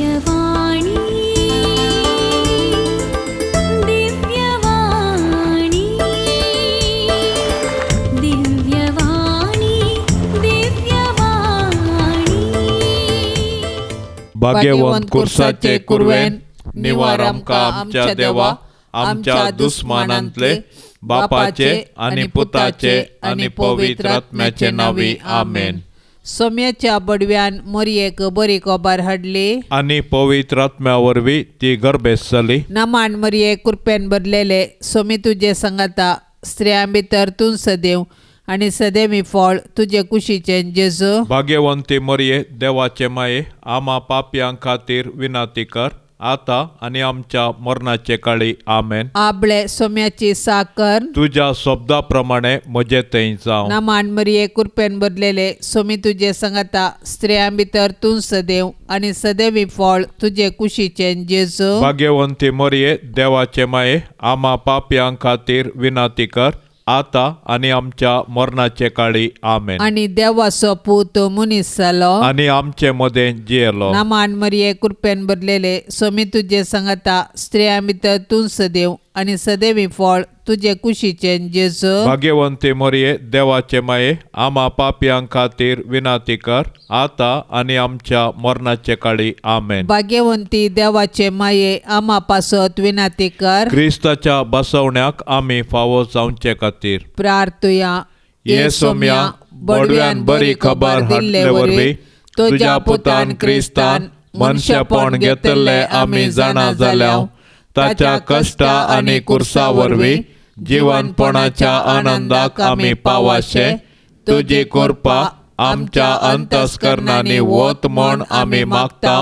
दिव्यवाणी दिव्यवाणी दिव्यवाणी दिव्यवाणी. भाग्यवंत कुर्साचे कुरवेन निवार आमकां आमच्या देवा आमच्या दुस्मानांतले बापाचे आनी पुताचे आनी पवित्र आत्म्याचे नांवी आमेन. सोम्याच्या बडव्यान मोरयेक बरी खबर हाडली आनी पवित्र आत्म्या वरवीं ती गर्भेस्त जाली. नमान मरये कृपेन भरलेले सोमी तुजे संगाता, स्त्रियां भितर तूं सदैव आनी सदैवी फळ तुजे कुशीचें जेजू. भाग्यवंती मरये देवाचे माये आमा पापयां खातीर विनंती कर आता आनी आमच्या मरणाचे काळी आमेन. आबळे सोम्याची साकर तुज्या शब्दा प्रमाणे म्हजे थंय जावं. नमान मरये कृपेन भरलेले सोमी तुजे संगाता, स्त्रियां भितर तूं सदैव आनी सदैवी फळ तुजे कुशीचें जेजू. भाग्यवंती मरये देवाचे माये आमा पापयां खातीर विनंती कर आता आनी आमच्या मरणाचे काळी आमेन. आनी देवाचो पूत मनीस जालो आनी आमचे मदें जियेलो. नमान मरये कृपेन भरलेले सोमी तुजे संगाता, स्त्रियां भितर तूं सदैव आनी सदैवी फळ तुजे कुशीचें जेजू. भाग्यवंती मरये देवाचे माये आमा पापयां खातीर विनंती कर आता आनी आमच्या मरणाचे काळी आमेन. भाग्यवंती देवाचे माये आमा पासत विनंती कर. क्रिस्ताच्या बसवण्याक आमी फावो जावचे खातीर प्रार्थुया. ये सोम्या बडव्यान बरी खबर हाडले वरवीं तुज्या पुतान क्रिस्तान मनशेपण घेतिल्लें आमी जाणा जाल्या. ताच्या कश्टा आनी कुर्सा वरवीं जिवनपणाच्या आनंदाक आमी पावाशे तुजी कृपा आमच्या अंतस्करणांनी वत म्हण आमी मागता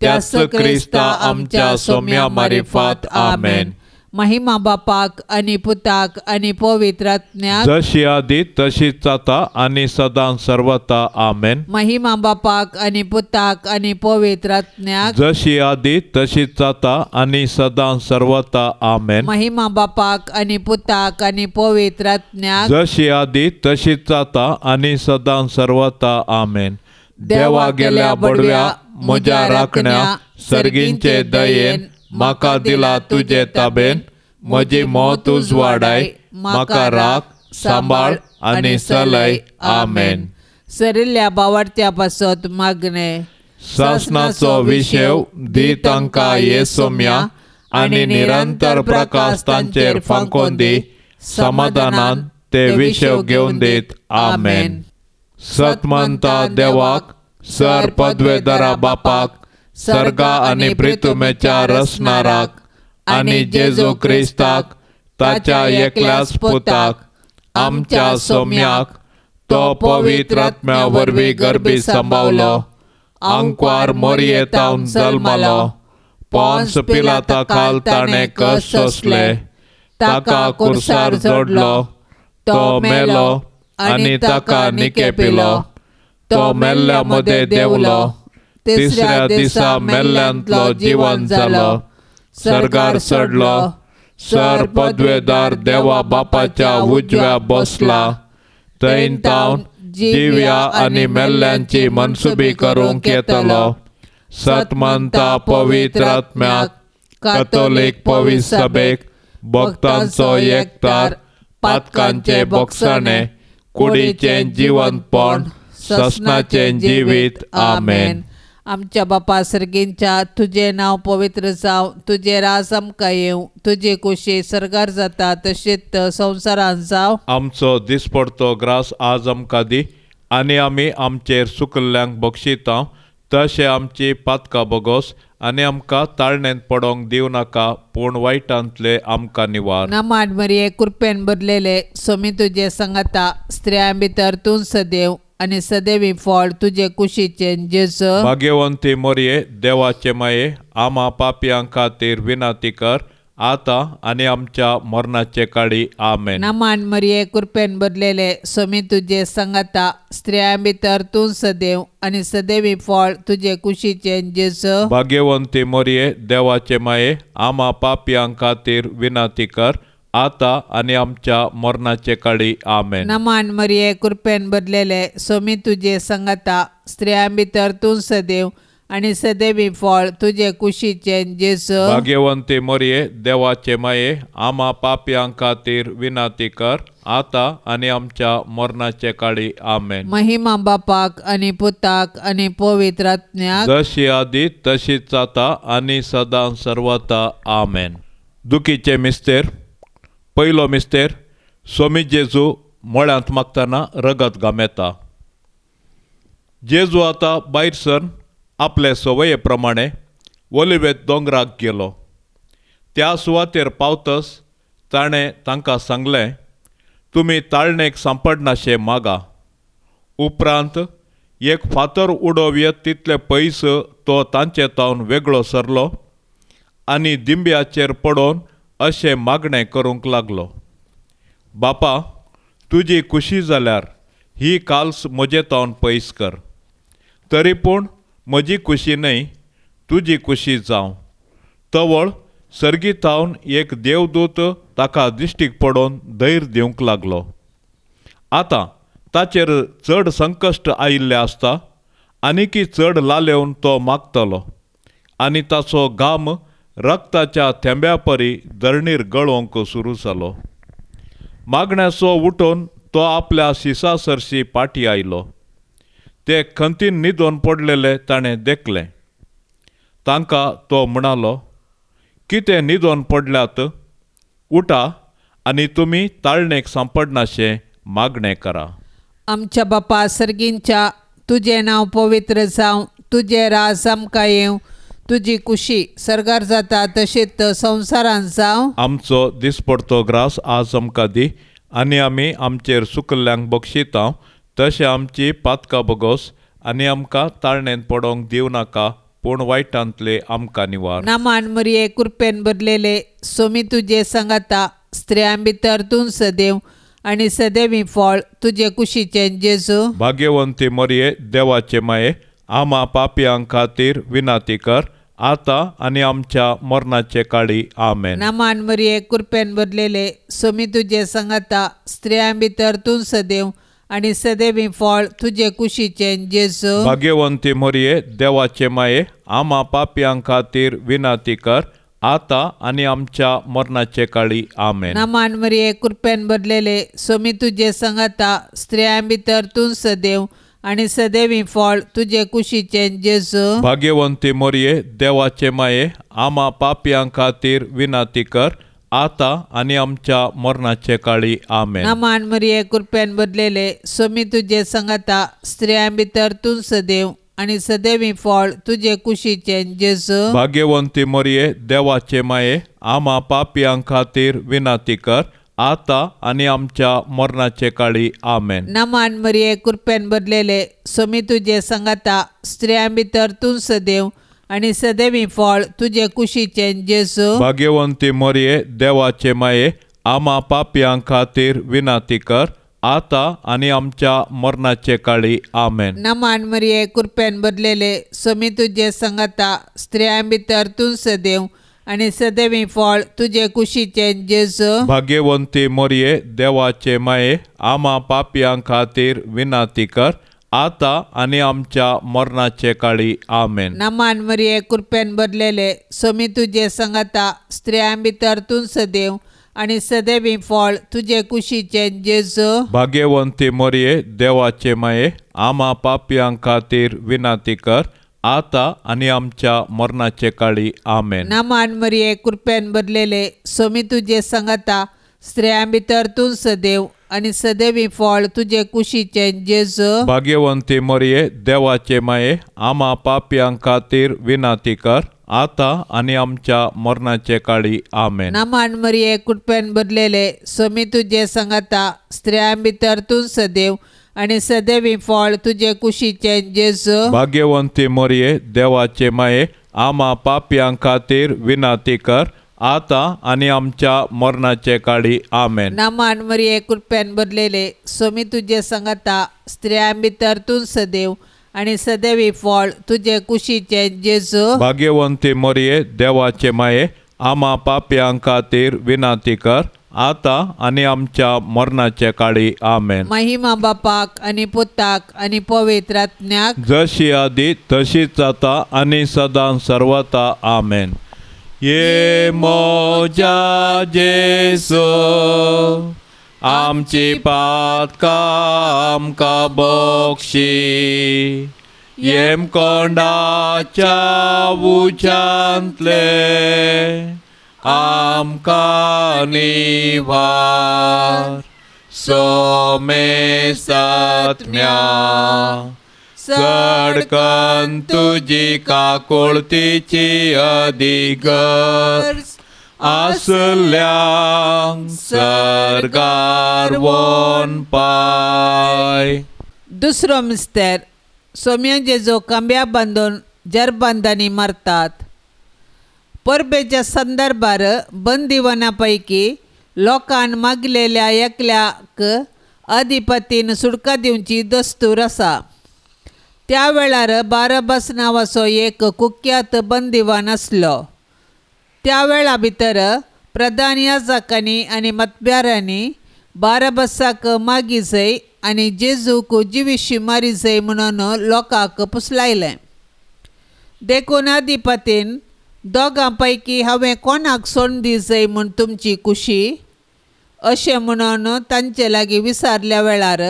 त्याच क्रिस्ता आमच्या सोम्या मारिफात आमेन. महिमा बापाक आनी पुताक आनी पवित्र आत्म्याक जशी आदी तशीच जाता आनी सदां सर्वता आमेन. महिमा बापाक आनी पुताक आनी पवित्र आत्म्याक जशी आदी तशीच जाता आनी सदां सर्वता आमेन. महिमा बापाक आनी पुताक आनी पवित्र आत्म्याक जशी आदी तशीच जाता आनी सदां सर्वता आमेन. देवा गेल्या बडव्या म्हज्या राखण्या सर्गींचे दयेन म्हाका दिला तुजे ताबेन म्हजी मौत उजवाडाय म्हाका राख सांबाळ आनी चलय आमेन. सरिल्ल्या बावडत्या पासत मागणे. सासनाचो विशेव दी तांकां ये सोम्या आनी निरंतर प्रकाश तांचेर फांकोन दी समाधानान ते विशेव घेवन दीत आमेन. सतमंता देवाक सर पदवेदारा बापाक सर्गा आनी प्रितुमेच्या रसनाराक आनी जेजू क्रिस्ताक ताच्या एकल्याच पुताक आमच्या सोम्याक तो पवित्र आत्म्या वरवीं गर्भी सांबावलो आंकवार मोरयेतावन जल्मलो पोन्स पिलाता खाल ताणें कश्ट सोंसले ताका कुर्सार जोडलो तो मेलो आनी ताका निकेपिलो तो मेल्ल्या मदें देंवलो तिसऱ्या दिसा मेल्ल्यांतलो जिवन जालो सर्गार चडलो सर पदवेदार देवा बापाच्या उजव्या बसला थंय तावन जिव्या आनी मेल्ल्यांची मनसुबी करूंक येतलो. सतमंता पवित्र आत्म्याक कथोलीक पवित्र सभेक भक्तांचो एकतार पातकांचे बोगसाणे कुडीचें जिवनपण ससनाचें जिवीत आमेन. आमच्या बापा सर्गींच्या तुजें नांव पवित्र जावं, तुजें राज आमकां येवं, तुजी कुशी सर्गार जाता तशीच संवसारांत जावं. आमचो दिसपडतो ग्रास आज आमकां दी आनी आमी आमचेर सुकल्ल्यांक बक्षिता तशें आमची पातकां बोगोस आनी आमकां ताळणेंत पडोंक दिवं नाका पूण वायटांतले आमकां निवार. नमान मरये कृपेन भरलेले सोमी तुजे संगाता, स्त्रियां भितर तूं सदैव आनी सदैवी फळ तुजे कुशीचें जेजू. भाग्यवंती मरये देवाचे माये आमा पापयां खातीर विनंती कर आता आनी आमच्या मरणाचे काळी आमेन. नमान मरये कृपेन भरलेले सोमी तुजे संगाता, स्त्रियां भितर तूं सदैव आनी सदैवी फळ तुजे कुशीचें जेजू. भाग्यवंती मरये देवाचे माये आमा पापयां खातीर विनंती कर आता आनी आमच्या मरणाचे काळी आमेन. नमान मरये कृपेन भरलेले सोमी तुजे संगाता, स्त्रियां भितर तूं सदैव आनी सदैवी फळ तुजे कुशीचें जेजू. भाग्यवंती मरये देवाचे माये, आमा पापयां खातीर विनाती कर आतां आनी आमच्या मरणाचे काळी. आमेन. महिमा बापाक आनी पुताक आनी पवित्र आत्म्याक, जशी आदी तशीच जाता आनी सदां सर्वता. आमेन. दुखीचे मिस्तेर. पयलो मिस्तेर, सोमी जेजू मळ्यांत मागतना रगत गामेता. जेजू आतां भायर सर आपले संवये प्रमाणे ओलिवेत दोंगराक गेलो. त्या सुवातेर पावतच ताणें तांकां सांगलें, तुमी ताळणेक सांपडनाशे मागा. उपरांत एक फातर उडोवयेत तितले पयस तो तांचे तावन वेगळो सरलो आनी दिंब्याचेर पडोवन अशें मागणें करूंक लागलो, बापा तुजी खुशी जाल्यार ही काल्स म्हजे तावन पयस कर, तरी पूण म्हजी खुशी न्हय तुजी खुशी जावं. तवळ सर्गी थावन एक देवदूत ताका दिश्टीक पडोवन धैर्य दिवंक लागलो. आतां ताचेर चड संकश्ट आयिल्लें आसता आनीकी चड लालेवन तो मागतलो आनी ताचो घाम रक्ताच्या थेंब्या परी धरणीर गळोवंक सुरू जालो. मागण्याचो उठून तो आपल्या शिसा सरशी पाटी आयलो. ते खंतीन न्हिदोन पडलेले ताणें देखलें. तांकां तो म्हणालो, कितें न्हिदोन पडल्यात? उठा आनी तुमी ताळणेक सांपडनाशें मागणें करा. आमच्या बापा सर्गींच्या, तुजें नांव पवित्र जावं, तुजें राज आमकां येवं, तुजी कुशी सर्गार जाता तशीच संवसारांत जावं. आमचो दिसपडतो ग्रास आज आमकां दी आनी आमी आमचेर सुकल्ल्यांक बक्षिता तशें आमची पातकां बगोस आनी आमकां ताळणेंत पडोवंक दिवं नाका, पूण वायटांतले आमकां निवार. नामान मरिये कृपेन भरलेले, सोमी तुजे सांगाता, स्त्रियां भितर तूं सदैव आनी सदैवी फळ तुजे कुशीचें जेजू. भाग्यवंती मरिये देवाचे माये, आमा पापयां खातीर विनाती कर आतां आनी आमच्या मरणाचे काळी. आमेन. नामान मरिये कृपेन भरलेले, सोमी तुजे सांगाता, स्त्रियां भितर तूं सदैव आनी सदैवी फळ तुजे कुशीचें जेजू. भाग्यवंती मरिये देवाचे माये, आमा पापयां खातीर विनाती कर आतां आनी आमच्या मरणाचे काळी. आमेन. नामान मरिये कृपेन भरलेले, सोमी तुजे सांगाता, स्त्रियां भितर तूं सदैव आनी सदैवी फळ तुजे कुशीचें जेजू. भाग्यवंती मरिये देवाचे माये, आमा पापयां खातीर विनाती कर आतां आनी आमच्या मरणाचे काळी. आमेन. नामान मरिये कृपेन भरलेले, सोमी तुजे सांगाता, स्त्रियां भितर तूं सदैव आनी सदैवी फळ तुजे कुशीचें जेजू. भाग्यवंती मरिये देवाचे माये, आमा पापयां खातीर विनाती कर आतां आनी आमच्या मरणाचे काळी. आमेन. नामान मरिये कृपेन भरलेले, सोमी तुजे सांगाता, स्त्रियां भितर तूं सदैव आनी सदैवी फळ तुजे कुशीचें जेजू. भाग्यवंती मरिये देवाचे माये, आमा पापयां खातीर विनाती कर आतां आनी आमच्या मरणाचे काळी. आमेन. नामान मरिये कृपेन भरलेले, सोमी तुजे सांगाता, स्त्रियां भितर तूं सदैव आनी सदैवी फळ तुजे कुशीचें जेजू. भाग्यवंती मरिये देवाचे माये, आमा पापयां खातीर विनाती कर आतां आनी आमच्या मरणाचे काळी. आमेन. नामान मरिये कृपेन भरलेले, सोमी तुजे सांगाता, स्त्रियां भितर तूं सदैव आनी सदैवी फळ तुजे कुशीचें जेजू. भाग्यवंती मरिये देवाचे माये, आमा पापयां खातीर विनाती कर आतां आनी आमच्या मरणाचे काळी. आमेन. नामान मरिये कृपेन भरलेले, सोमी तुजे सांगाता, स्त्रियां भितर तूं सदैव आनी सदैवी फळ तुजे कुशीचें जेजू. भाग्यवंती मरिये देवाचे माये, आमा पापयां खातीर विनाती कर आतां आनी आमच्या मरणाचे काळी. आमेन. नामान मरिये कृपेन भरलेले, सोमी तुजे सांगाता, स्त्रियां भितर तूं सदैव आनी सदैवी फळ तुजे कुशीचें जेजू. भाग्यवंती मरिये देवाचे माये, आमा पापयां खातीर विनाती कर आतां आनी आमच्या मरणाचे काळी. आमेन. नामान मरिये कृपेन भरलेले, सोमी तुजे सांगाता, स्त्रियां भितर तूं सदैव आनी सदैवी फळ तुजे कुशीचें जेजू. भाग्यवंती मरिये देवाचे माये, आमा पापयां खातीर विनाती कर आतां आनी आमच्या मरणाचे काळी. आमेन. महिमा बापाक आनी पुताक आनी पवित्र आत्म्याक, जशी आदी तशीच आतां आनी सदां सर्वता. आमेन. ये मोजा जेसू आमची पातकां आमकां बक्षी, येमकोंडाच्या उच्यांतले आमकां निवार. सोमे सात्म्या चडकन तुजी काकुळतीची अधिगर्ज आसल्यांक सर्गार वोन पाय. दुसरो मिस्तेर सोम्या जेजो खांब्या बांदून जरबांदांनी मारतात. परबेच्या संदर्भार बंदिवाना पैकी लोकान मागलेल्या एकल्याक अधिपतीन सुटका दिवची दस्तूर आसा. त्या वेळार बारबास नांवाचो एक कुख्यात बंदिवान आसलो. त्या वेळा भितर प्रधान याजकांनी आनी मतब्यारांनी बारबासाक मागी जाय आनी जेजूक जिविशी मारी जाय म्हणून लोकांक पुसलायलें. देखून अधिपतीन दोगां पैकी हांवें कोणाक सोडून दी जाय म्हूण तुमची खुशी अशें म्हणून तांचे लागीं विचारल्या वेळार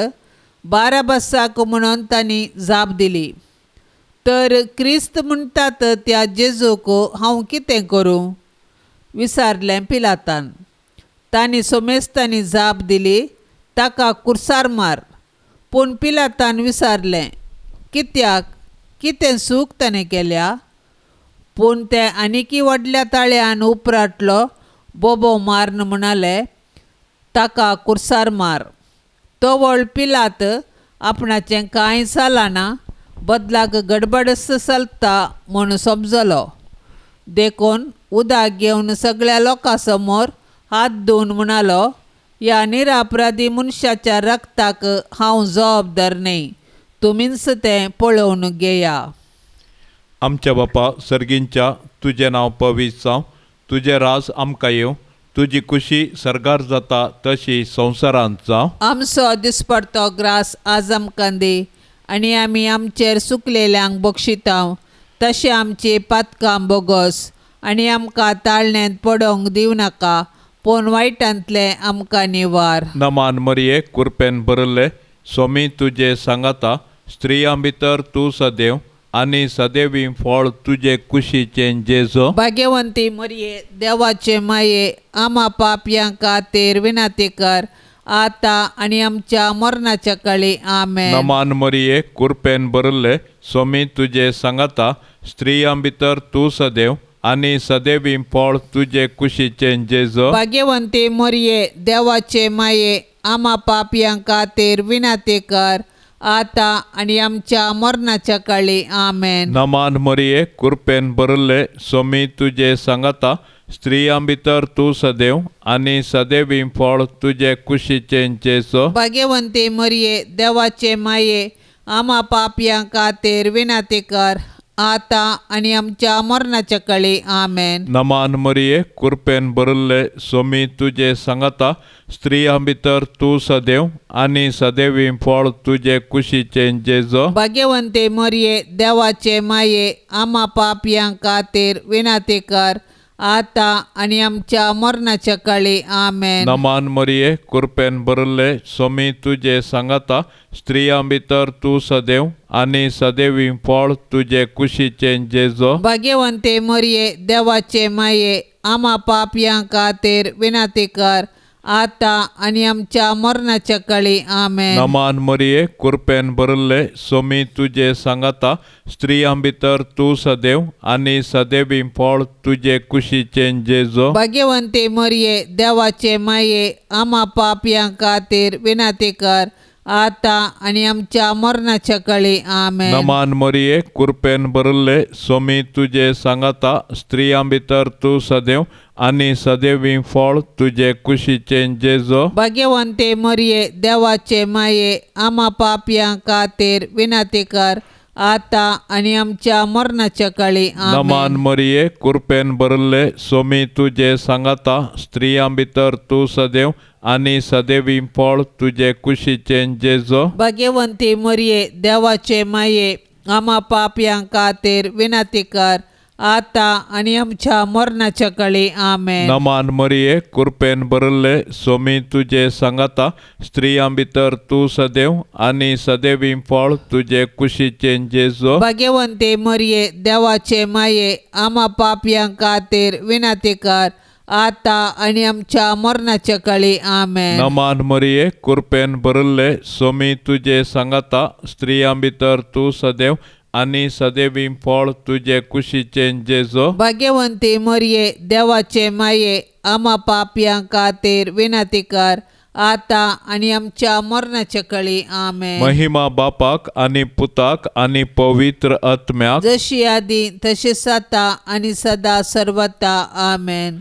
बाराबासाक म्हणून तांणी जाप दिली. तर क्रिस्त म्हणटात त्या जेजूक हांव कितें करूं विचारलें पिलातान. तांणी सोमेस्तांनी जाप दिली, ताका कुर्सार मार. पूण पिलातान विचारलें, कित्याक, कितें चूक ताणें केल्या? पूण ते आनीकी व्हडल्या ताळ्यान उपराटलो बोबो मारून म्हणाले, ताका कुर्सार मार. तवळ पिलात आपणाचें कांय चलना, बदलाक गडबडस चलता म्हूण समजलो. देखून उदक घेवन सगळ्या लोकां समोर हात धुवन म्हणालो, ह्या निरापराधी मनशाच्या रक्ताक हांव जबाबदार न्हय, तुमीच तें पळोवन घेया. आमच्या बापा सर्गींच्या, तुजें नांव पवित्र जावं, तुजें राज आमकां येवं, तुजी खुशी सर्गार जाता तशी संवसारांत जावं. आमचो दिसपडतो ग्रास आज आमकां दी आनी आमी आमचेर सुकलेल्यांक बक्षितांव तशें आमची पातकां बोगस आनी आमकां ताळण्यांत पडोवंक दिवं नाका, पूण वायटांतलें आमकां निवार. नमान मरिये, कुरपेन भरिल्ले, स्वामी तुजे सांगाता, स्त्रियां भितर तूं सदैव आनी सदैवी फळ तुजे कुशीचें जेजो. भाग्यवंती मरिये, देवाचे माये, आमा पापयां खातीर विनंती कर आतां आनी आमच्या मरणाच्या काळी. आमेन. नमान मरिये, कुरपेन भरिल्ले, स्वामी तुजे सांगाता, स्त्रियां भितर तूं सदैव आनी सदैवी फळ तुजे कुशीचें जेजो. भाग्यवंती मरिये, देवाचे माये, आमा पापयां खातीर विनंती कर आतां आनी आमच्या मरणाच्या काळी. आमेन. नमान मरिये, कुरपेन भरिल्ले, स्वामी तुजे सांगाता, स्त्रियां भितर तूं सदैव आनी सदैवी फळ तुजे कुशीचें जेजो. भाग्यवंती मरिये, देवाचे माये, आमा पापयां खातीर विनंती कर आतां आनी आमच्या मरणाच्या काळी. आमेन. नमान मरिये, कुरपेन भरिल्ले, स्वामी तुजे सांगाता, स्त्रियां भितर तूं सदैव आनी सदैवी फळ तुजे कुशीचें जेजो. भाग्यवंती मरिये, देवाचे माये, आमा पापयां खातीर विनंती कर आतां आनी आमच्या मरणाच्या काळी. आमेन. नमान मरिये, कुरपेन भरिल्ले, स्वामी तुजे सांगाता, स्त्रियां भितर तूं सदैव आनी सदैवी फळ तुजे कुशीचें जेजो. भाग्यवंती मरिये, देवाचे माये, आमा पापयां खातीर विनंती कर आतां आनी आमच्या मरणाच्या काळी. आमेन. नमान मरिये, कुरपेन भरिल्ले, स्वामी तुजे सांगाता, स्त्रियां भितर तूं सदैव आनी सदैवी फळ तुजे कुशीचें जेजो. भाग्यवंती मरिये, देवाचे माये, आमा पापयां खातीर विनंती कर आतां आनी आमच्या मरणाच्या काळी. आमेन. नमान मरिये, कुरपेन भरिल्ले, स्वामी तुजे सांगाता, स्त्रियां भितर तूं सदैव आनी सदैवी फळ तुजे कुशीचें जेजो. भाग्यवंती मरिये, देवाचे माये, आमा पापयां खातीर विनंती कर आतां आनी आमच्या मरणाच्या काळी. नमान मरिये, कृपेन भरिल्ले, सोमी तुजे सांगाता, स्त्रियां भितर तूं सदैव आनी सदैवी फळ तुजे कुशीचें जेजो. भाग्यवंती मरिये, देवाचे माये, आमा पापयां खातीर विनंती कर, आतां आनी आमच्या मरणाच्या काळी. आमेन. नमान मरिये, कृपेन भरिल्ले, सोमी तुजे सांगाता, स्त्रियां भितर तूं सदैव आनी सदैवी फळ तुजे कुशीचें जेजो. भाग्यवंती मरिये, देवाचे माये, आमा पापयां खातीर विनंती कर, आतां आनी आमच्या मरणाच्या काळी. आमेन. नमान मरिये, कृपेन भरिल्ले, सोमी तुजे सांगाता, स्त्रियां भितर तूं सदैव आनी सदैवी फळ तुजे कुशीचें जेजो. भाग्यवंती मरिये, देवाचे माये, आमा पापयां खातीर विनंती कर, आतां आनी आमच्या मरणाच्या काळी. आमेन. महिमा बापाक आनी पुताक आनी पवित्र आत्म्याक, जशी आदी तशी आतां आनी सदा सर्वता. आमेन.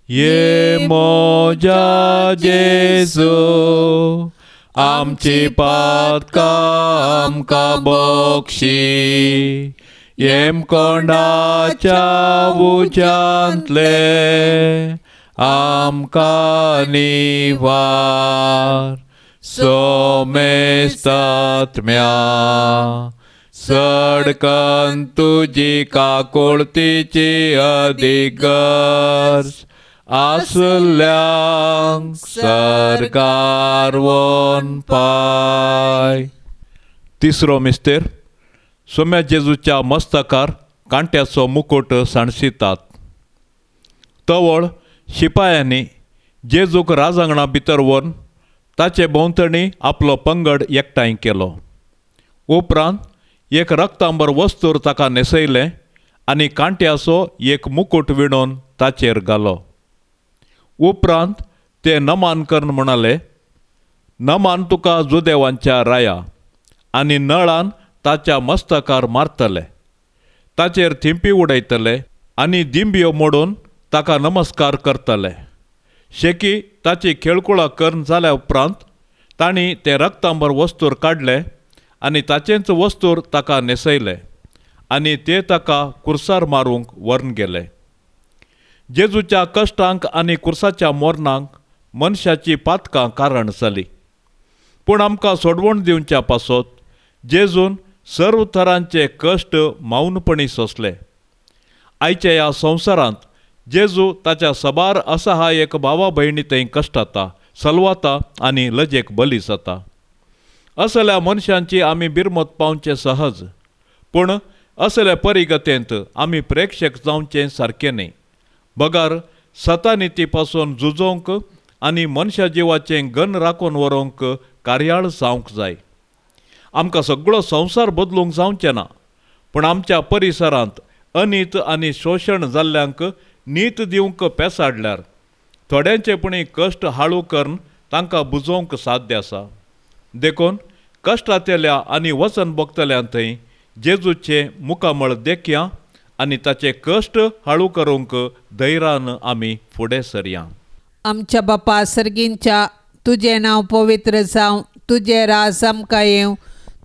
ये मोजा जेजू, आमची पातकां आमकां बक्षी, येमकोंडाच्या उज्यांतले आमकां निवार. सोमेस्तात्म्या, सडकन तुजी काकुळतीची अदीक गरज आसल्यांक सरकार वन पाय. तिसरो मिस्तेर, सोम्या जेजूच्या मस्तकार कांट्याचो मुकुट सांडशितात. तवळ शिपायांनी जेजूक राजांगणा भितर व्हरून ताचे भोंवतणी आपलो पंगड एकठांय केलो. उपरांत एक रक्तांबर वस्तूर ताका न्हेसयलें आनी कांट्याचो एक मुकुट विणून ताचेर घालो. उपरांत ते नमान करून म्हणाले, नमान तुका जुदेवांच्या राया, आनी नळान ताच्या मस्तकार मारतले, ताचेर थिंपी उडयतले आनी दिंब्यो मोडून ताका नमस्कार करतले. शेकी ताची खेळकुळां करून जाल्या उपरांत तांणी तें रक्तांबर वस्तूर काडलें आनी ताचेंच वस्तूर ताका न्हेसयलें आनी ते ताका कुर्सार मारूंक व्हरून गेले. जेजूच्या कश्टांक आनी कुर्साच्या मोरणांक मनशाची पातकां कारण जाली, पूण आमकां सोडवण दिवच्या पासत जेजून सर्व थरांचे कश्ट मौनपणी सोंसले. आयच्या ह्या संवसारांत जेजू ताच्या सबार असहायक भावा भयणी थंय कश्टाता, सलवाता आनी लजेक बली जाता. असल्या मनशांची आमी बिरमत पावचें सहज, पूण असल्या परिगतेंत आमी प्रेक्षक जावचें सारकें न्हय. बगर सतानिती पासून झुजोवंक आनी मनशा जिवाचें गन राखून व्हरूंक कार्याळ जावंक जाय. आमकां सगळो संवसार बदलूंक जावचें ना, पूण आमच्या परिसरांत अनीत आनी शोशण जाल्ल्यांक नीत दिवंक पेसाडल्यार थोड्यांचे पुणी कश्ट हाळू करून तांकां बुजोवंक साध्य आसा. देखून कश्टांतल्या आनी वचन भोगतल्यां थंय जेजूचें मुखामळ देखया आनी ताचे कश्ट हाळू करूंक धैर्यान आमी फुडें सरया. आमच्या बापा सर्गींच्या, तुजें नांव पवित्र जावं, तुजें राज आमकां येवं,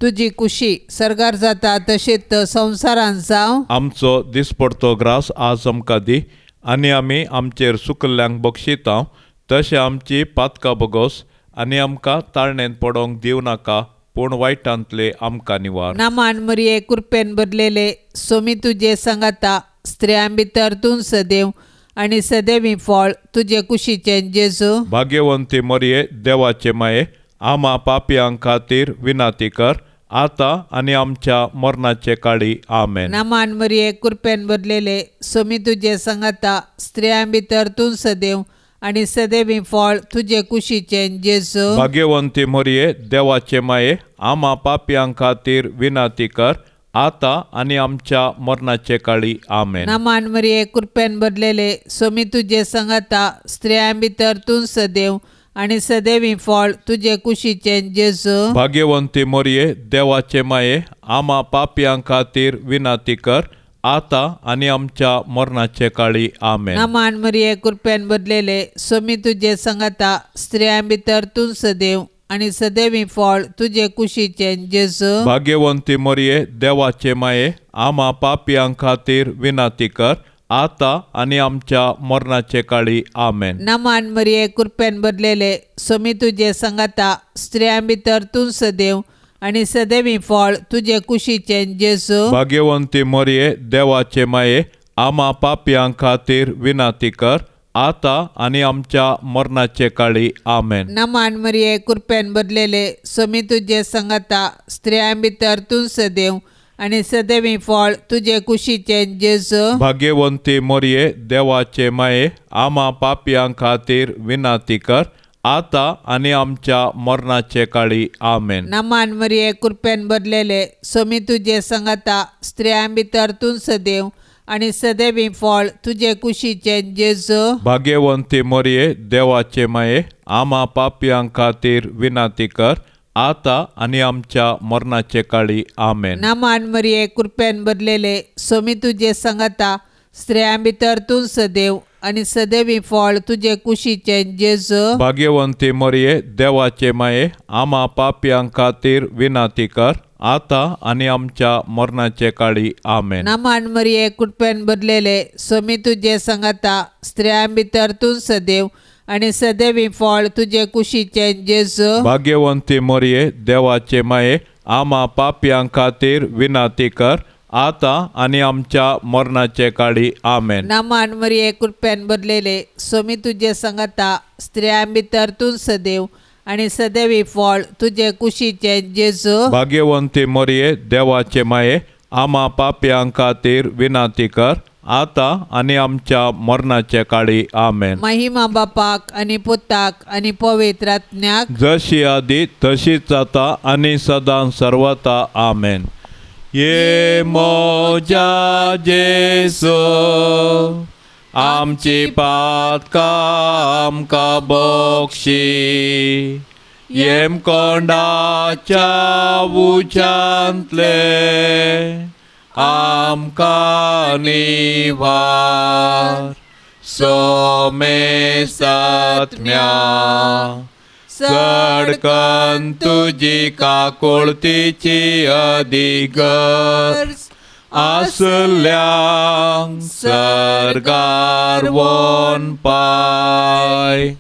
तुजी कुशी सर्गार जाता तशेंच संवसारांत जावं. आमचो दिसपडतो ग्रास आज आमकां दी, आनी आमी आमचेर सुकल्ल्यांक बक्षिता तशें आमची पातकां बगोस, आनी आमकां ताळणेंत पडोवंक दिवं नाका, पूण वायटांतले आमकां निवार. नामान मरिये, कृपेन भरलेले, सोमी तुजे सांगाता, स्त्रियां भितर तूं सदैव आनी सदैवी फळ तुजे कुशीचें जेजू. भाग्यवंती मरिये, देवाचे माये, आमा पापयां खातीर विनंती कर, आतां आनी आमच्या मरणाचे काळी. आमेन. नामान मरिये, कृपेन भरलेले, सोमी तुजे सांगाता, स्त्रियां भितर तूं सदैव आनी सदैवी फळ तुजे कुशीचें जेजू. भाग्यवंती मरिये, देवाचे माये, आमा पापयां खातीर विनंती कर, आतां आनी आमच्या मरणाचे काळी. आमेन. नामान मरिये, कृपेन भरलेले, सोमी तुजे सांगाता, स्त्रियां भितर तूं सदैव आनी सदैवी फळ तुजे कुशीचें जेजू. भाग्यवंती मरिये, देवाचे माये, आमा पापयां खातीर विनंती कर, आतां आनी आमच्या मरणाचे काळी. आमेन. नामान मरिये, कृपेन भरलेले, सोमी तुजे सांगाता, स्त्रियां भितर तूं सदैव आनी सदैवी फळ तुजे कुशीचें जेजू. भाग्यवंती मरिये, देवाचे माये, आमा पापयां खातीर विनंती कर, आतां आनी आमच्या मरणाचे काळी. आमेन. नमान मरिये, कृपेन भरलेले, स्वामी तुजे संगाता, स्त्रियां भितर तूं सदैव आनी सदैवी फळ तुजे कुशीचें जेजू. भाग्यवंती मरिये, देवाचे माये, आमा पापयां खातीर विनंती कर, आतां आनी आमच्या मरणाचे काळी. आमेन. नमान मरिये, कृपेन भरलेले, स्वामी तुजे संगाता, स्त्रियां भितर तूं सदैव आनी सदैवी फळ तुजे कुशीचें जेजू. भाग्यवंती मरिये, देवाचे माये, आमा पापयां खातीर विनंती कर, आतां आनी आमच्या मरणाचे काळी. आमेन. नमान मरिये, कृपेन भरलेले, स्वामी तुजे संगाता, स्त्रियां भितर तूं सदैव आनी सदैवी फळ तुजे कुशीचें जेजू. भाग्यवंती मरिये, देवाचे माये, आमा पापयां खातीर विनंती कर, आतां आनी आमच्या मरणाचे काळी. आमेन. नमान मरिये, कृपेन भरलेले, स्वामी तुजे संगाता, स्त्रियां भितर तूं सदैव आनी सदैवी फळ तुजे कुशीचें जेजू. भाग्यवंती मरिये, देवाचे माये, आमा पापयां खातीर विनंती कर, आतां आनी आमच्या मरणाचे काळी. आमेन. नमान मरिये, कृपेन भरलेले, स्वामी तुजे संगाता, स्त्रियां भितर तूं सदैव आनी सदैवी फळ तुजे कुशीचें जेजू. भाग्यवंती मरिये, देवाचे माये, आमा पापयां खातीर विनंती कर, आतां आनी आमच्या मरणाचे काळी. आमेन. नमान मरिये, कृपेन भरलेले, स्वामी तुजे संगाता, स्त्रियां भितर तूं सदैव आनी सदैवी फळ तुजे कुशीचें जेजू. भाग्यवंती मरिये, देवाचे माये, आमा पापयां खातीर विनंती कर, आतां आनी आमच्या मरणाचे काळी. आमेन. महिमा बापाक आनी पुताक आनी पवित्र आत्म्याक, जशी आदी तशीच आतां आनी सदां सर्वता. आमेन. ये मोजा जेसू, आमची पातकां आमकां बक्षी, येमकोंडाच्या उच्यांतले आमकां निवार, सोमे सात्म्या चडकन तुजी काकुळतीची अधिगर्ज आसल्यांक सर्गार वोन पाय.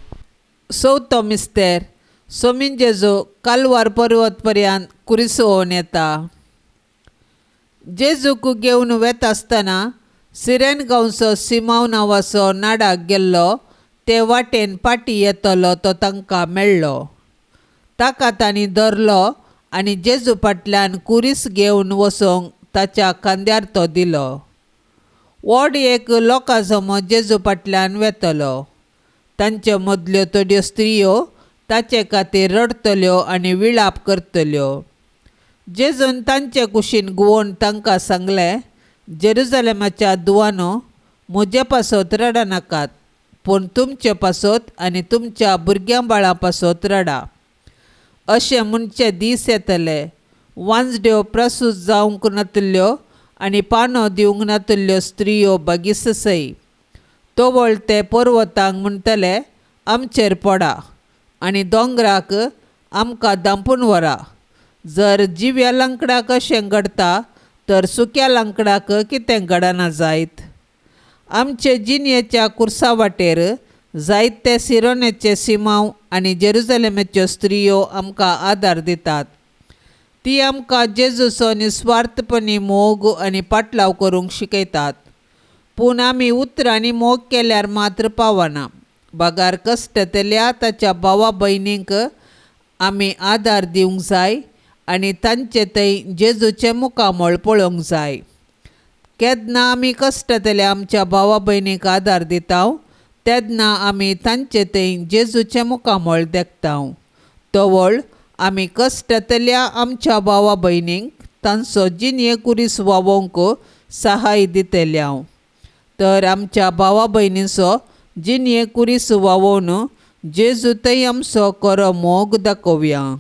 चवथो मिस्तेर. सोमीन जेजू कालवार पर्वत पर्यंत कुरिसोवन येता. जेजूक घेवन वेता आसतना सिरेन गांवचो सिमांव नांवाचो नाडाक गेल्लो ते वाटेन पाटी येतलो तो तांकां मेळ्ळो. ताका तांणी धरलो आनी जेजू फाटल्यान कुरीस घेवन वचोंक ताच्या खांद्यार तो दिलो. व्हड एक लोकां जमो जेजू फाटल्यान वेतलो. तांचे मदल्यो थोड्यो स्त्रियो ताचे खातीर रडटल्यो आनी विळाप करतल्यो. जेजून तांचे कुशीन घुंवोवन तांकां सांगलें, जेरुजलेमाच्या दुवानो, म्हजे पासत रडनाकात, पूण तुमचे पासत आनी तुमच्या भुरग्यां बाळां पासत रडा. अशें म्हणचे दीस येतले, वांजड्यो प्रसूत जावंक नातिल्ल्यो आनी पानो दिवंक नातिल्ल्यो स्त्रियो बागीससय तवळ ते पर्वतांक म्हणटले, आमचेर पडा, आनी दोंगराक आमकां धांपून व्हरा. जर जिव्या लांकडाक अशें घडटा तर सुक्या लांकडाक कितें घडना जायत? आमचे जिणेच्या कुर्सा वाटेर जायते सिरोनेचे सिमांव आनी जेरुजलेमाच्यो स्त्रियो आमकां आदार दितात. ती आमकां जेजूचो निस्वार्थपणी मोग आनी पाटलाव करूंक शिकयतात. पूण आमी उतरांनी मोग केल्यार मात्र पावना, बगार कश्टतल्या ताच्या भावा भयणींक आमी आदार दिवंक जाय आनी तांचे थंय जेजूचें मुखामळ पळोवंक जाय. केन्ना आमी कश्टतल्या आमच्या भावा भयणीक आदार दिता तेन्ना आमी तांचे थंय जेजूचें मुखामळ देखता. तवळ आमी कश्टतल्या आमच्या भावा भयणींक तांचो जिणये कुरीस वावोवंक सहाय दितल्या. तर आमच्या भावा भयणींचो जिणये कुरीस वावोवन जेजू थंय आमचो खरो मोग दाखोवया.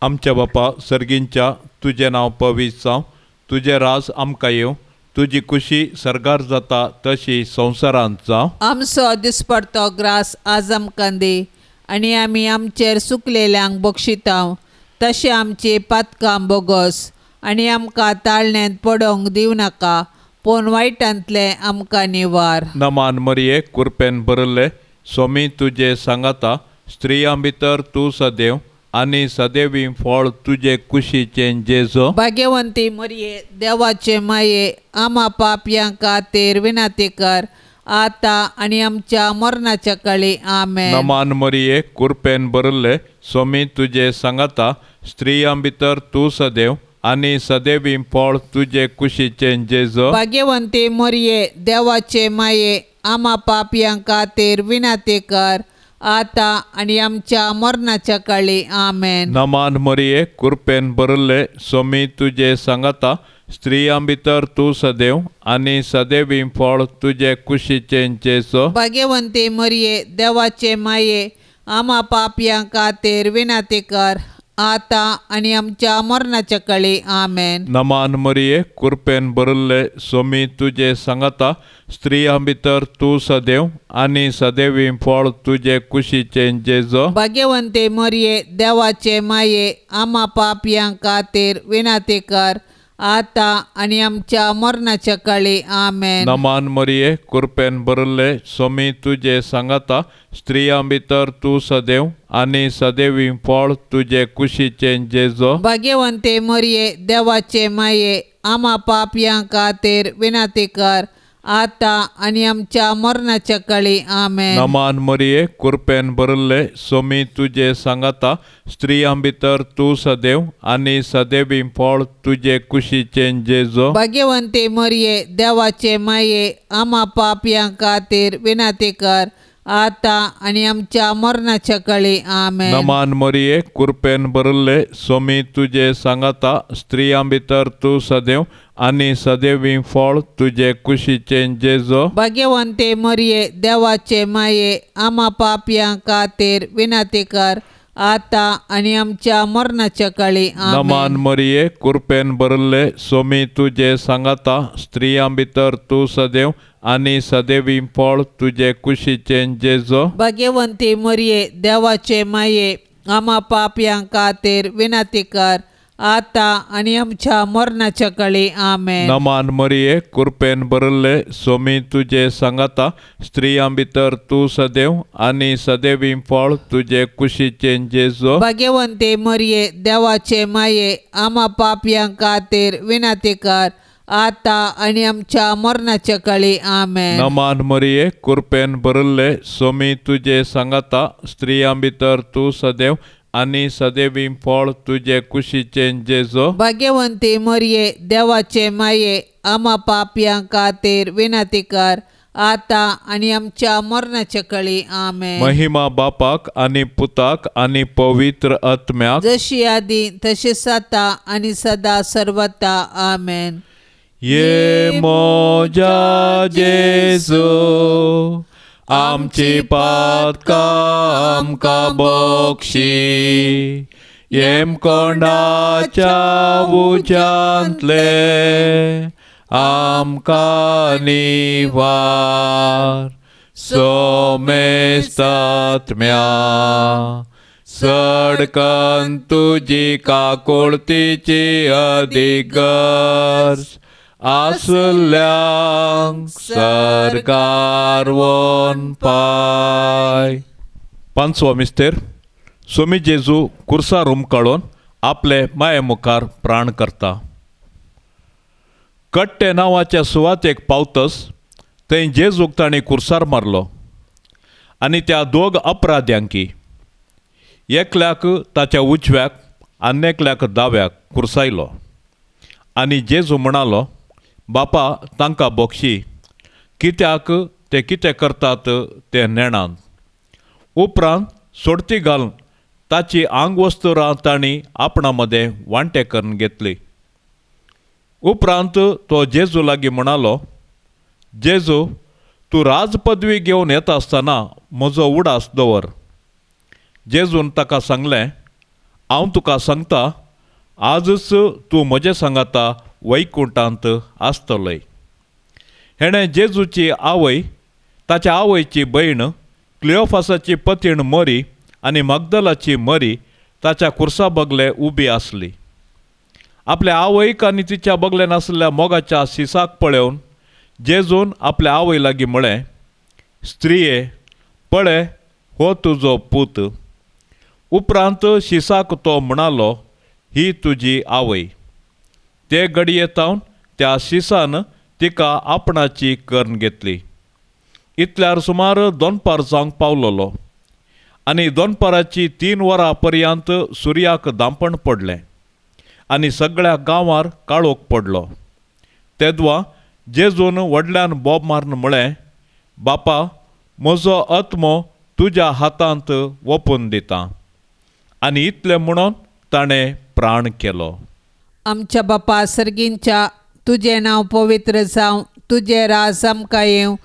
आमच्या बापा सर्गींच्या, तुजें नांव पवित्र जावं, तुजें राज आमकां येवं, तुजी खुशी सर्गार जाता तशी संवसारांत जावं. आमचो दिसपडतो ग्रास आज आमकां दी आनी आमी आमचेर सुकलेल्यांक बक्षितांव तशें आमची पातकां बोगस आनी आमकां ताळण्यांत पडोंक दिवं नाका पूण वायटांतलें आमकां निवार. नमान मरिये कुरपेन भरिल्ले स्वामी तुजे सांगाता स्त्रियां भितर तूं सदैव आनी सदैवी फळ तुजे कुशीचें जेजो. भाग्यवंती मरिये देवाचे माये आमा पापयां खातीर विनंती कर आतां आनी आमच्या मरणाच्या काळी. आमेन. नमान मरिये कुरपेन भरिल्ले स्वामी तुजे सांगाता स्त्रियां भितर तूं सदैव आनी सदैवी फळ तुजे कुशीचें जेजो. भाग्यवंती मरिये देवाचे माये आमा पापयां खातीर विनंती कर आतां आनी आमच्या मरणाच्या काळी. आमेन. नमान मरिये कुरपेन भरिल्ले स्वामी तुजे सांगाता स्त्रियां भितर तूं सदैव आनी सदैवी फळ तुजे कुशीचें जेजो. भाग्यवंती मरिये देवाचे माये आमा पापयां खातीर विनंती कर आतां आनी आमच्या मरणाच्या काळी. आमेन. नमान मरिये कुरपेन भरिल्ले स्वामी तुजे सांगाता स्त्रियां भितर तूं सदैव आनी सदैवी फळ तुजे कुशीचें जेजो. भाग्यवंती मरिये देवाचे माये आमा पापयां खातीर विनंती कर आतां आनी आमच्या मरणाच्या काळी. आमेन. नमान मरिये कुरपेन भरिल्ले स्वामी तुजे सांगाता स्त्रियां भितर तूं सदैव आनी सदैवी फळ तुजे कुशीचें जेजो. भाग्यवंती मरिये देवाचे माये आमा पापयां खातीर विनंती कर आतां आनी आमच्या मरणाच्या काळी. आमेन. नमान मरिये कुरपेन भरिल्ले स्वामी तुजे सांगाता स्त्रियां भितर तूं सदैव आनी सदैवी फळ तुजे कुशीचें जेजो. भाग्यवंती मरिये देवाचे माये आमा पापयां खातीर विनंती कर आतां आनी आमच्या मरणाच्या काळी. आमेन. नमान मरिये कुरपेन भरिल्ले स्वामी तुजे सांगाता स्त्रियां भितर तूं सदैव आनी सदैवी फळ तुजे कुशीचें जेजो. भाग्यवंती मरिये देवाचे माये आमा पापयां खातीर विनंती कर आतां आनी आमच्या मरणाच्या काळी. नमान आमेन. मरिये कुरपेन भरिल्ले स्वामी तुजे सांगाता स्त्रियां भितर तूं सदैव आनी सदैवी फळ तुजे कुशीचें जेजो. भाग्यवंती मरिये देवाचे माये आमा पापयां खातीर विनंती कर आतां आनी आमच्या मरणाच्या काळी. आमेन. नमान मरिये कुरपेन भरिल्ले स्वामी तुजे सांगाता स्त्रियां भितर तूं सदैव आनी सदैवी फळ तुजे कुशीचें जेजो. भाग्यवंती मरिये देवाचे माये आमा पापयां खातीर विनंती कर आतां आनी आमच्या मरणाच्या काळी. आमेन. नमान मरिये कुरपेन भरिल्ले स्वामी तुजे सांगाता स्त्रियां भितर तूं सदैव आनी सदैवी फळ तुजे कुशीचें जेजो. भाग्यवंती मरिये देवाचे माये आमा पापयां खातीर विनंती कर आतां आनी आमच्या मरणाच्या काळी. आमेन. महिमा बापाक आनी पुताक आनी पवित्र आत्म्याक, जशी आदी तशी आतां आनी सदा सर्वता. आमेन. ये मोजा जेजू आमची पातकां आमकां बक्षी येमकोंडाच्या उज्यांतले आमकां निवार सोमेस्तात्म्या सडकन तुजी काकुळतीची अधिगर्ज आसल्यांक सरकार वन पाय. पांचवो मिस्तेर स्वामी जेजू कुर्सार उमकाळून आपले माये मुखार प्राण करता. कट्टे नांवाच्या सुवातेक पावतस थंय जेजूक ताणें कुर्सार मारलो आनी त्या दोग अपराध्यांकी एकल्याक ताच्या उजव्याक आनी एकल्याक दाव्याक कुर्सायलो. आनी जेजू म्हणालो, बापा तांकां बक्षी, कित्याक ते कितें करतात ते नेणात. उपरांत सोडती घालून ताची आंगवस्तुरां तांणी आपणा मदें वांटे करून घेतली. उपरांत तो जेजू लागीं म्हणालो, जेजू तूं राजपदवी घेवन येता आसतना म्हजो उडास दवर. जेजून ताका सांगलें, हांव तुका सांगता, आजच तूं म्हजे सांगाता वैकुंठांत आसतलोय. हेणें जेजूची आवय, ताच्या आवयची भयण क्लियोफासाची पतीण मोरी आनी मगदलाची मरी ताच्या कुर्सा बगले उबी आसली. आपल्या आवयक आनी तिच्या बगल्यान आसल्या मोगाच्या शिसाक पळोवन जेजून आपल्या आवय लागीं म्हळें, स्त्रिये पळय हो तुजो पूत. उपरांत शिसाक तो म्हणालो, ही तुजी आवय. ते घडये तावन त्या शिसान तिका आपणाची करून घेतली. इतल्यार सुमार दोनपार जावंक पावलोलो आनी दोनपाराची 3 वरां पर्यंत सुर्याक दांपण पडलें आनी सगळ्या गांवार काळोख पडलो. तेदवा जेजून व्हडल्यान बोब मारून म्हळें, बापा म्हजो आत्मो तुज्या हातांत ओपून दिता. आनी इतलें म्हणून ताणें प्राण केलो. आमच्या बापा सर्गींच्या, तुजें नांव पवित्र जावं, तुजें राज आमकां येवं,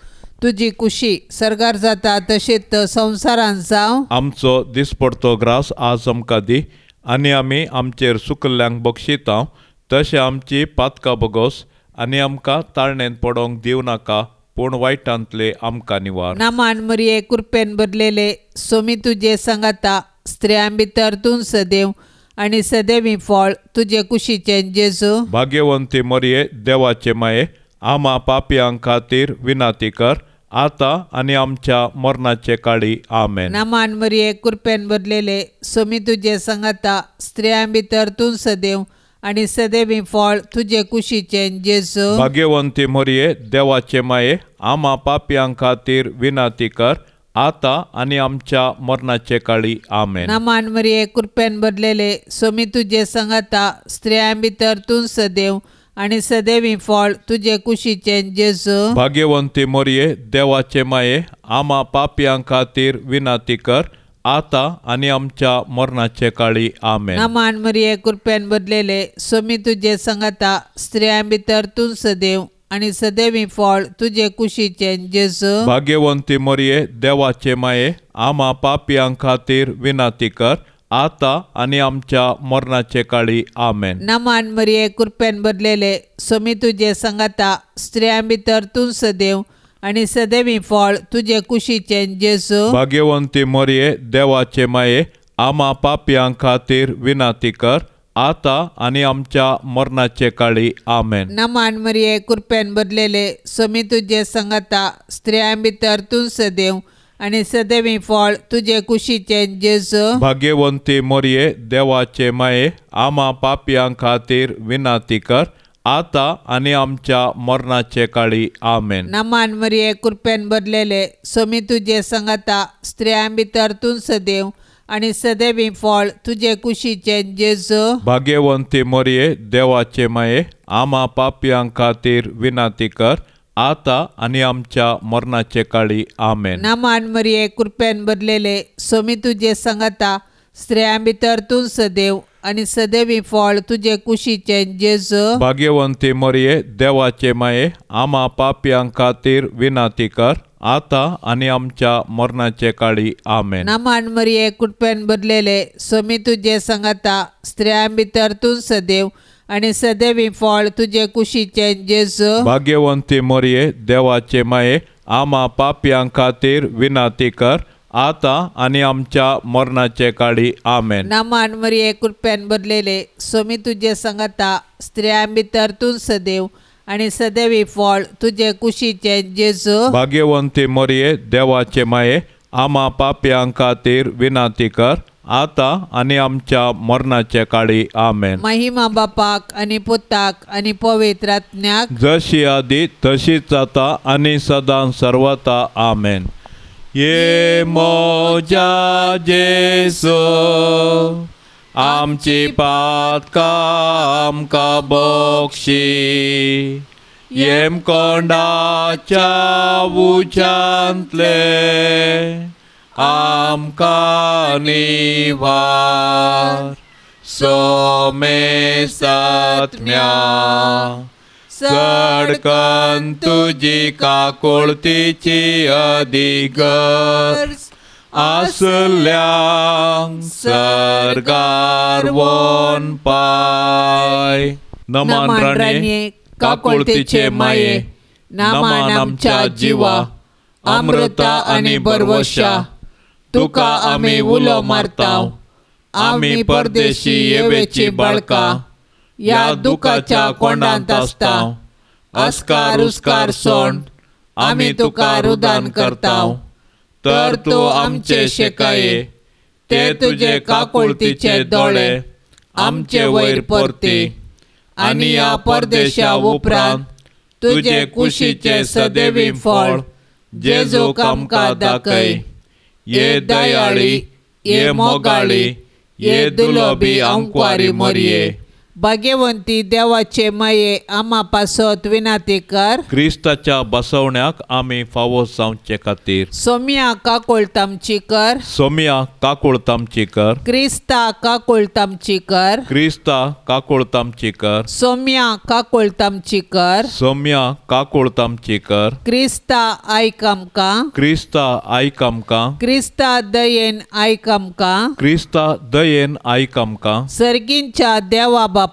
तुजी कुशी सर्गार जाता तशेंच संवसारांत जावं. आमचो दिसपडतो ग्रास आज आमकां दी आनी आमी आमचेर सुकल्ल्यांक बक्षिता तशें आमची पातकां बगोस आनी आमकां ताळणेंत पडोवंक दिवं नाका, पूण वायटांतले आमकां निवार. नामान मरिये कृपेन भरलेले, सोमी तुजे सांगाता, स्त्रियां भितर तूं सदैव आनी सदैवी फळ तुजे कुशीचें जेजू. भाग्यवंती मरिये देवाचे माये, आमा पापयां खातीर विनाती कर आतां आनी आमच्या मरणाचे काळी. आमेन. नामान मरिये कृपेन भरलेले, सोमी तुजे सांगाता, स्त्रियां भितर तूं सदैव आनी सदैवी फळ तुजे कुशीचें जेजू. भाग्यवंती मरिये देवाचे माये, आमा पापयां खातीर विनाती कर आतां आनी आमच्या मरणाचे काळी. आमेन. नामान मरिये कृपेन भरलेले, सोमी तुजे सांगाता, स्त्रियां भितर तूं सदैव आनी सदैवी फळ तुजे कुशीचें जेजू. भाग्यवंती मरिये देवाचे माये, आमा पापयां खातीर विनाती कर आतां आनी आमच्या मरणाचे काळी. आमेन. नामान मरिये कृपेन भरलेले, सोमी तुजे सांगाता, स्त्रियां भितर तूं सदैव आनी सदैवी फळ तुजे कुशीचें जेजू. भाग्यवंती मरिये देवाचे माये, आमा पापयां खातीर विनाती कर आतां आनी आमच्या मरणाचे काळी. आमेन. नामान मरिये कृपेन भरलेले, सोमी तुजे सांगाता, स्त्रियां भितर तूं सदैव आनी सदैवी फळ तुजे कुशीचें जेजू. भाग्यवंती मरिये देवाचे माये, आमा पापयां खातीर विनाती कर आतां आनी आमच्या मरणाचे काळी. आमेन. नामान मरिये कृपेन भरलेले, सोमी तुजे सांगाता, स्त्रियां भितर तूं सदैव आनी सदैवी फळ तुजे कुशीचें जेजू. भाग्यवंती मरिये देवाचे माये, आमा पापयां खातीर विनाती कर आतां आनी आमच्या मरणाचे काळी. आमेन. नामान मरिये कृपेन भरलेले, सोमी तुजे सांगाता, स्त्रियां भितर तूं सदैव आनी सदैवी फळ तुजे कुशीचें जेजू. भाग्यवंती मरिये देवाचे माये, आमा पापयां खातीर विनाती कर आतां आनी आमच्या मरणाचे काळी. आमेन. नामान मरिये कृपेन भरलेले, सोमी तुजे सांगाता, स्त्रियां भितर तूं सदैव आनी सदैवी फळ तुजे कुशीचें जेजू. भाग्यवंती मरिये देवाचे माये, आमा पापयां खातीर विनाती कर आतां आनी आमच्या मरणाचे काळी. आमेन. नामान मरिये कृपेन भरलेले, सोमी तुजे सांगाता, स्त्रियां भितर तूं सदैव आनी सदैवी फळ तुजे कुशीचें जेजू. भाग्यवंती मरिये देवाचे माये, आमा पापयां खातीर विनाती कर आतां आनी आमच्या मरणाचे काळी. आमेन. नामान मरिये कृपेन भरलेले, सोमी तुजे सांगाता, स्त्रियां भितर तूं सदैव आनी सदैवी फळ तुजे कुशीचें जेजू. भाग्यवंती मरिये देवाचे माये, आमा पापयां खातीर विनाती कर आतां आनी आमच्या मरणाचे काळी. आमेन. महिमा बापाक आनी पुताक आनी पवित्र आत्म्याक, जशी आदी तशीच आतां आनी सदां सर्वता. आमेन. ये मोजा जेजू, आमची पातकां आमकां बक्षी, येमकोंडाच्या उज्यांतले आमकां निवार. सोमे सात्म्या चडकन तुजी काकुळतीची अधिगर्ज आसल्यांक सर्गार वोन पाय. नमन राणये काकुळतीचे माये, नमन आमच्या जिवा, अमृता आनी बरवशा, तुका आमी उलो मारता. आमी परदेशी येवेची बाळकां ह्या दुखाच्या कोंडांत आसता. अस्कार उस्कार सोंड आमी तुका रुदान करता. तर तूं आमचे शेकाये ते तुजे काकुळतीचे दोळे आमचे वयर परती आनी ह्या परदेशा उपरांत तुजे कुशीचे सदैवी फळ जेजूक आमकां दाखय. ये दयाळी, ये मोगाळी, ये दुलोबी आमक्वारी मोरये. भाग्यवंती देवाचे माये आमा पासत विनाती कर. क्रिस्ताच्या बसवण्याक आमी फावो जावचे खातीर सोम्या काकुळतामची कर. सोम्या काकुळतामची कर. क्रिस्ता काकुळतामची कर. क्रिस्ता काकुळतामची कर. सोम्या काकुळतामची कर. सोम्या काकुळतामची कर. क्रिस्ता आयक आमकां. क्रिस्ता आयक आमकां. क्रिस्ता दयेन आयक आमकां. क्रिस्ता दयेन आयक आमकां. सर्गींच्या देवा बापा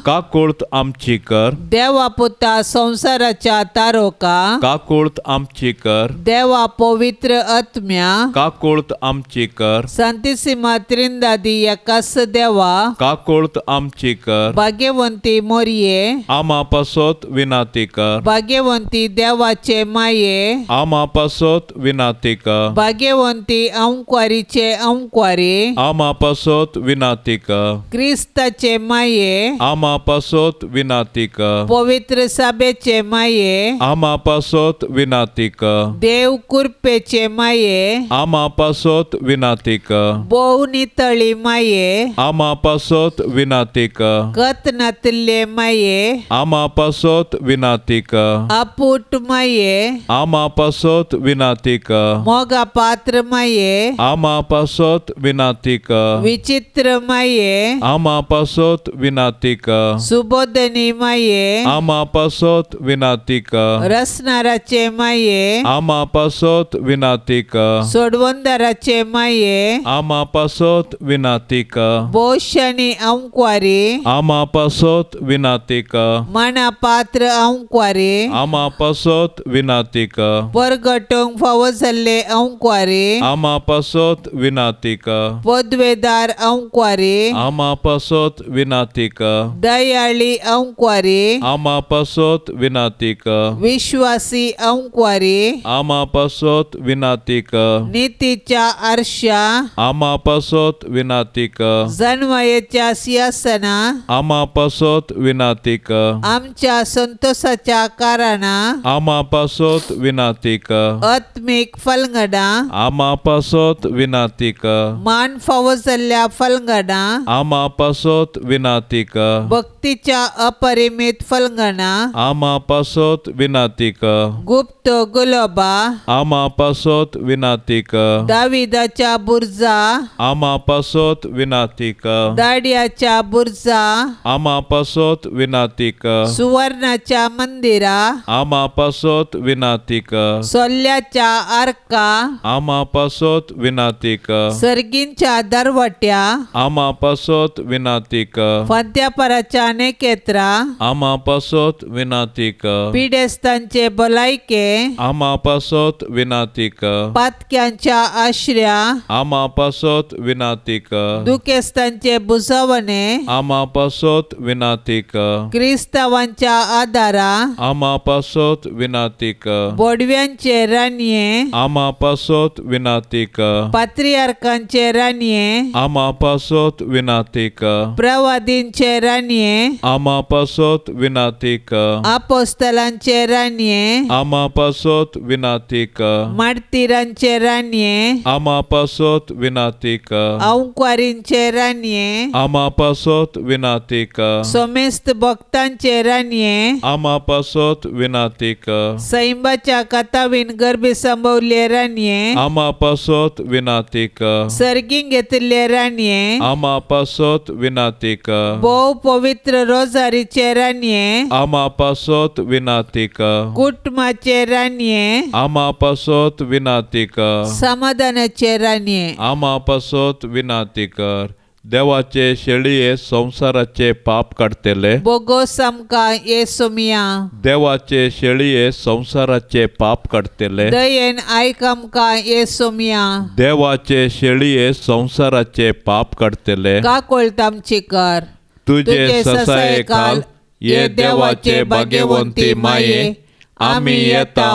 काकुळत आमची कर. देवा पुता संवसाराच्या तारोका काकुळत आमची कर. देवा पवित्र आत्म्या काकुळत आमची कर. सांतिसिमा त्रिंदादी एकास देवा काकुळत आमची कर. भाग्यवंती मोरये आमा पासत विनाती कर. भाग्यवंती देवाचे माये आमा पासत विनाती कर. भाग्यवंती अंक्वारीचे अंक्वारी आमा पासत विनाती कर. क्रिस्ताचे माये आमा पासत विनाती कर. पवित्र सभेचे माये आमा पासत विनाती कर. देव कृपेचे माये आमा पासत विनाती कर. भोव नितळी माये आमा पासत विनाती कर. गत नातिल्ले माये आमा पासत विनाती कर. आपूट माये आमा पासत विनाती कर. मोगा पात्र माये आमा पासत विनाती कर. विचित्र माये आमा पासत विनाती कर. सुबोधनी माये आमा पासत विनाती कर. रसनाराचे माये आमा पासत विनाती कर. सोडवंदाराचे माये आमा पासत विनाती कर. बोशानी अंक्वारी आमा पासत विनाती कर. माना पात्र अंक्वारी आमा पासत विनाती कर. परगटूंक फावो जाल्ले अंक्वारी आमा पासत विनाती कर. पदवेदार अंक्वारी आमा पासत विनाती कर. दयाळी अंक्वारी आमा पासत विनाती कर. विश्वासी अंक्वारी आमा पासत विनाती कर. नितीच्या आरशा आमा पासत विनाती कर. जनवयेच्या सिंहासना आमा पासत विनाती कर. आमच्या संतोषाच्या कारणा आमा पासत विनाती कर. आत्मीक फलंगडा आमा पासत विनाती कर. मान फावो जाल्ल्या फलंगडा आमा पासत विनाती कर. भक्तीच्या अपरिमित फलंगणा आमा पासत विनाती कर. गुप्त गुलोबा आमा पासत विनाती कर. दाविदाच्या बुर्जा आमा पासत विनाती कर. दाड्याच्या बुर्जा आमा पासत विनाती कर. सुवर्णाच्या मंदिरा आमा पासत विनाती कर. सोल्ल्याच्या आर्का आमा पासत विनाती कर. सर्गींच्या दरवट्या आमा पासत विनाती कर. फांत्यापराच्या नेकेत्रा आमा पासत विनाती कर. पिडेस्तांचे भलायके आमा पासत विनाती कर. पातक्यांच्या आश्र्या आमा पासत विनाती कर. दुखेस्तांचे बुजवणे आमा पासत विनाती कर. क्रिस्तावांच्या आदारा आमा पासत विनाती कर. बोडव्यांचे राणये आमा पासत विनाती कर. पात्रियार्कांचे राणये आमा पासत विनाती कर. प्रवादींचे राणये आमा पासत विनाती कर. आपोस्तलांचे राणये आमा पासत विनाती कर. मार्तीरांचे राणये आमा पासत विनाती कर. अंक्वारींचे राणये आमा पासत विनाती कर. सोमेस्त भक्तांचे राणये आमा पासत विनाती कर. सैंबाच्या कथावीन गर्भी संभवले राणये आमा पासत विनाती कर. सर्गीं घेतिल्ले राणये आमा पासत विनाती कर. भोव पवित्र रोजारीचे राणये आमा पासत विनाती कर. कुटुंबाचे राणये आमा पासत विनाती कर. समाधानाचे राणये आमा पासत विनाती कर. देवाचे शेळये संवसाराचे पाप काडटले, बोगोस आमकां ये सोमिया। देवाचे शेळये संवसाराचे पाप काडटले, दयेन आयक आमकां ये सोमिया। देवाचे शेळये संवसाराचे पाप काडटले, काकोळत आमची कर। तुजे ससाये खाल ये देवाचे भाग्यवंती माये, आमी येता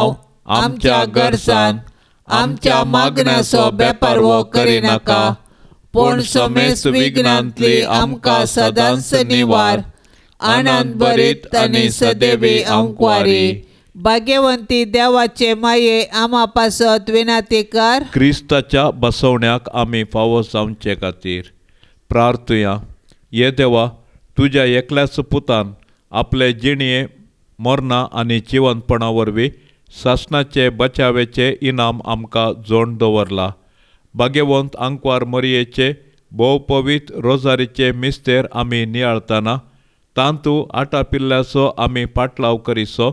आमच्या गरजान आमच्या मागण्याचो बेपर्वो करिनाका, पूण समेस्त विघ्नांतली आमकां सदांच निवार। आनंद भरीत आनी सदैवी अंकवारी। भाग्यवंती देवाचे माये, आमा पासत विनंती कर। क्रिस्ताच्या बसवण्याक आमी फावो जावचे खातीर प्रार्थुया। ये देवा, तुज्या एकल्याच पुतान आपले जिणये मरणां आनी जिवंतपणा वरवीं सासणाचे बचावेचे इनाम आमकां जोड दवरला। भाग्यवंत आंकवार मरयेचे भोव पवित्र रोजारीचे मिस्तेर आमी नियाळतना तांतू आटापिल्ल्याचो आमी पाटलाव करिसो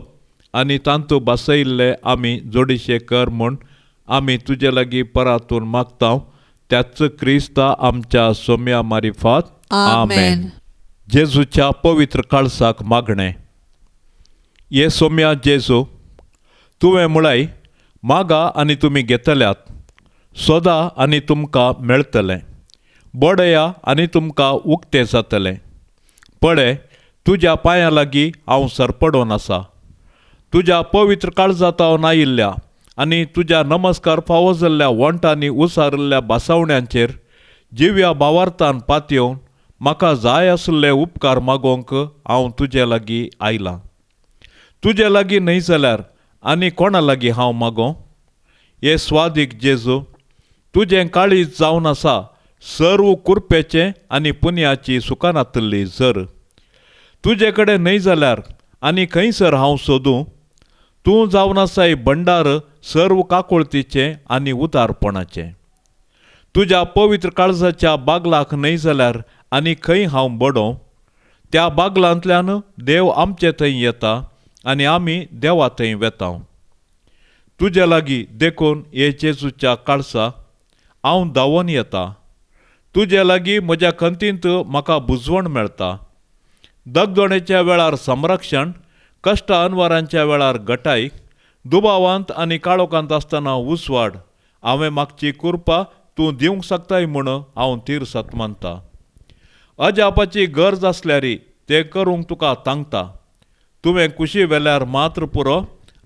आनी तांतू बसयिल्ले आमी जोडीशे कर म्हूण आमी तुजे लागीं परातून मागता, त्याच क्रिस्ता आमच्या सोम्या मारिफात। आमेन। जेजूच्या पवित्र काळसाक मागणें। ये सोम्या जेजू, तुवें म्हळाय मागा आनी तुमी घेतल्यात, सोदा आनी तुमकां मेळटलें, बडया आनी तुमकां उक्तें जातलें। पळय, तुज्या पांयां लागीं हांव सरपडोन आसा। तुज्या पवित्र काळजांत आयिल्ल्या आनी तुज्या नमस्कार फावो जाल्ल्या वण्टांनी उसारिल्ल्या बसावण्यांचेर जिव्या भावार्थान पातयेवन म्हाका जाय आशिल्ले उपकार मागोवंक हांव तुजे लागीं आयलां। तुजे लागीं न्हय जाल्यार आनी कोणा लागीं हांव मागों? हे स्वादीक जेजू, तुजें काळीज जावन आसा सर्व कुरपेचें आनी पुनयाची सुखानातिल्ली जर। तुजे कडेन न्हय जाल्यार आनी खंयसर हांव सोदूं? तूं जावन आसाय भंडार सर्व काकुळतीचें आनी उदारपणाचें। तुज्या पवित्र काळजाच्या बागलाक न्हय जाल्यार आनी खंय हांव बडोवं? त्या बागलांतल्यान देव आमचे थंय येता आनी आमी देवा थंय वेता। तुजे लागीं देखून हे जेजूच्या काळसा हांव धांवून येता। तुजे लागीं म्हज्या खंतींत म्हाका बुजवण मेळटा। दगदोणेच्या वेळार संरक्षण, कश्ट अनवारांच्या वेळार गटाय, दुबावांत आनी काळोखांत आसतना उजवाड हांवें मागची कृपा तूं दिवंक शकताय म्हूण हांव तीर्सात मानता। अजापाची गरज आसल्यार तें करूंक तुका तांकता। तुवें कुशी वेल्यार मात्र पुरो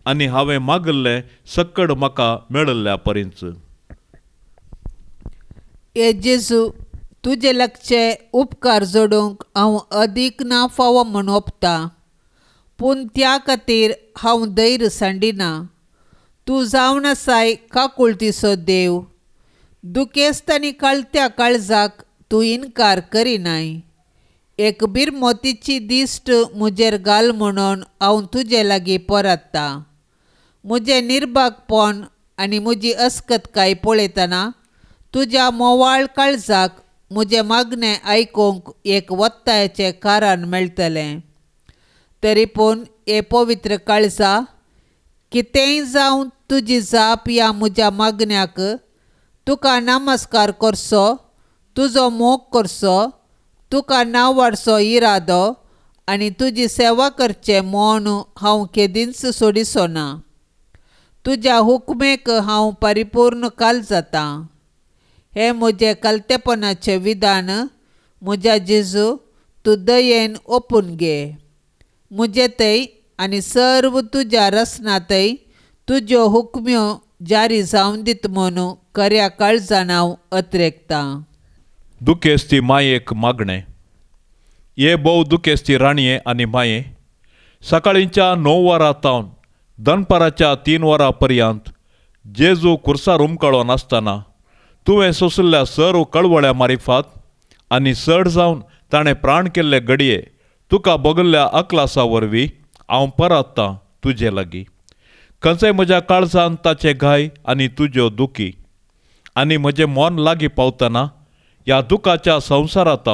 आनी हांवें मागिल्लें सक्कड म्हाका मेळिल्ल्या परींच। हे जेजू, तुजे लागचे उपकार जोडूंक हांव अदीक ना फावो म्हूण ओपता, पूण त्या खातीर हांव धैर्य सांडिना। तूं जावन आसाय काकुळतीचो देव, दुखेस्त आनी काळत्या काळजाक तूं इनकार करिनाय। एक बिरमोतीची दिश्ट म्हजेर घाल म्हणून हांव तुजे लागीं परतता। म्हजें निर्भागपण आनी म्हजी अस्कतकाय पळयतना तुज्या मोवाळ काळजाक म्हजें मागणें आयकूंक एक वत्तायेचें कारण मेळटलें। तरी पूण हे पवित्र काळजा, कितेंय जावं तुजी जाप ह्या म्हज्या मागण्याक तुका नमस्कार करचो, तुजो मोग करचो, तुका नांव वाडचो इरादो आनी तुजी सेवा करचें म्हूण हांव केदींच सोडिचो ना। तुज्या हुकमेक हांव परिपूर्ण काल जाता। हें म्हजें कलतेपणाचें विधान म्हज्या जेजू, तूं दयेन ओपून घे। म्हजे थंय आनी सर्व तुज्या रसनाथय तुज्यो हुकम्यो जारी जावन दित म्हूण खऱ्या काळजान हांव अत्रेकतां। दुखेस्ती मायेक मागणें। हे भोव दुखेस्ती राणये आनी माये, सकाळींच्या 9 वरां तावन दनपाराच्या 3 वरां पर्यंत जेजू खुर्सार उमकळो नासतना तुवें सोंशिल्ल्या सर्व कळवळ्या मारिफात आनी चड जावन ताणें प्राण केल्ले घडये तुका भोगिल्ल्या अकलासा वरवीं हांव परततां तुजे लागीं। खंयचेय म्हज्या काळजान ताचे घाय आनी तुज्यो दुखी आनी म्हजें मन लागीं पावतना ह्या दुखाच्या संवसारांत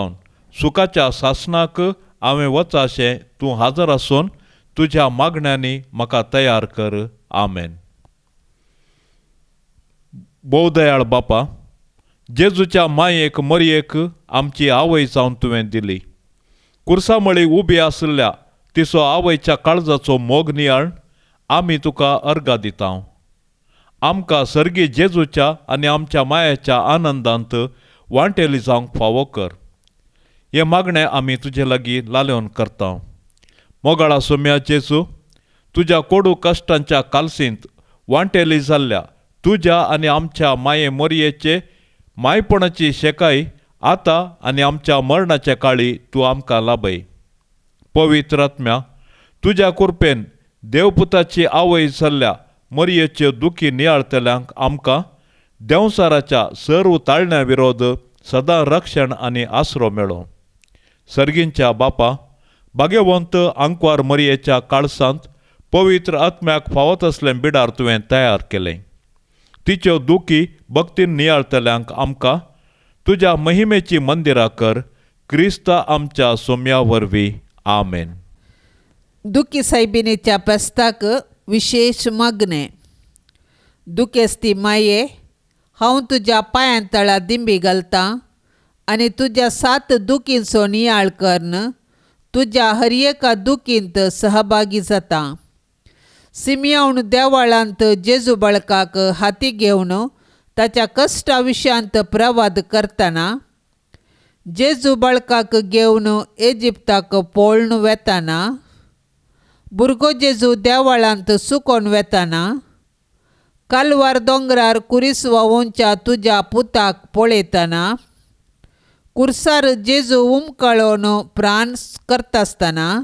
सुखाच्या सासणाक हांवें वचाशें तूं हाजर आसून तुज्या मागण्यांनी म्हाका तयार कर. आमेन. भोव दयाळ बापा, जेजूच्या मायेक मरयेक आमची आवय जावन तुवें दिली. कुर्सामळी उबी आशिल्ल्या तिचो आवयच्या काळजाचो मोग नियाळ आमी तुका अर्गा दिता. आमकां सर्गी जेजूच्या आनी आमच्या मायेच्या आनंदांत वांटेली जावंक फावो कर. हें मागणें आमी तुजे लागीं लालेवन करता. मोगाळा सोम्या जेजू, तुज्या कोडू कश्टांच्या कालसींत वांटेली जाल्ल्या तुज्या आनी आमच्या माये मोरयेचे मायपणाची शेकाय आतां आनी आमच्या मरणाच्या काळी तूं आमकां लाभय. पवित्र आत्म्या, तुज्या कृपेन देवपुताची आवय जाल्ल्या मरयेच्यो दुखी नियाळतल्यांक आमकां देंवसाराच्या सर्व ताळण्या विरोध सदां रक्षण आनी आसरो मेळो. सर्गींच्या बापा, भाग्यवंत आंकवार मरयेच्या काळसांत पवित्र आत्म्याक फावत असलें बिडार तुवें तयार केलें. तिच्यो दुखी भक्तीन नियाळतल्यांक आमकां तुज्या महिमेची मंदिरां कर. क्रिस्ता आमच्या सोम्या वरवीं. आमेन. दुखी सायबिणीच्या पेस्ताक विशेश मागणें. दुखेस्ती माये, हांव तुज्या पांयां तळा दिंबी घालतां आनी तुज्या सात दुखींचो नियाळ करून तुज्या हर एका दुखींत सहभागी जाता. सिमियावन देवाळांत जेजू बाळकाक हाती घेवन ताच्या कश्टा विशयांत प्रवाद करतना, जेजू बाळकाक घेवन इजिप्ताक पळून वेतना, भुरगो जेजू देवाळांत सुकोन वेतना, कालवार दोंगरार कुरीस व्हांवोवच्या तुज्या पुताक पळयतना, कुर्सार जेजू उमकळोन प्राण करतासतना,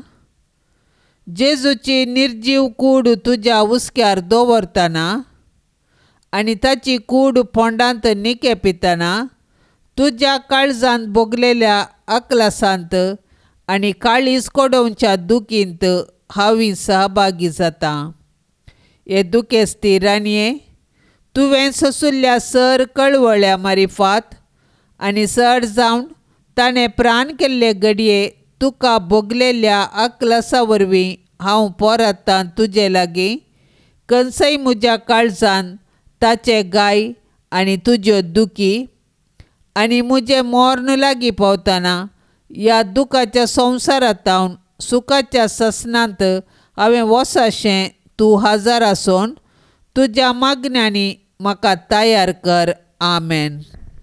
जेजूची निर्जीव कूड तुज्या हुस्क्यार दवरतना आनी ताची कूड फोंडांत निके पितना, तुज्या काळजांत भोगलेल्या अकलासांत आनी काळीज कोडोवच्या दुखींत हांव सहभागी जाता. हे दुखेस्ती राणये, तुवें सोंशिल्ल्या सर कळवळ्या मारिफात आनी सर जावन ताणें प्राण केल्ले घडये तुका भोगलेल्या अकलासा वरवीं हांव परतां तुजे लागीं कंसय म्हज्या काळजान ताचे गाय आनी तुज्यो दुखी आनी म्हजें मर्ण लागीं पावतना ह्या दुखाच्या संवसारांत सुखाच्या ससनांत हांवें वसाशें तूं हजर आसून तुज्या मागण्यांनी म्हाका तयार कर. आमेन.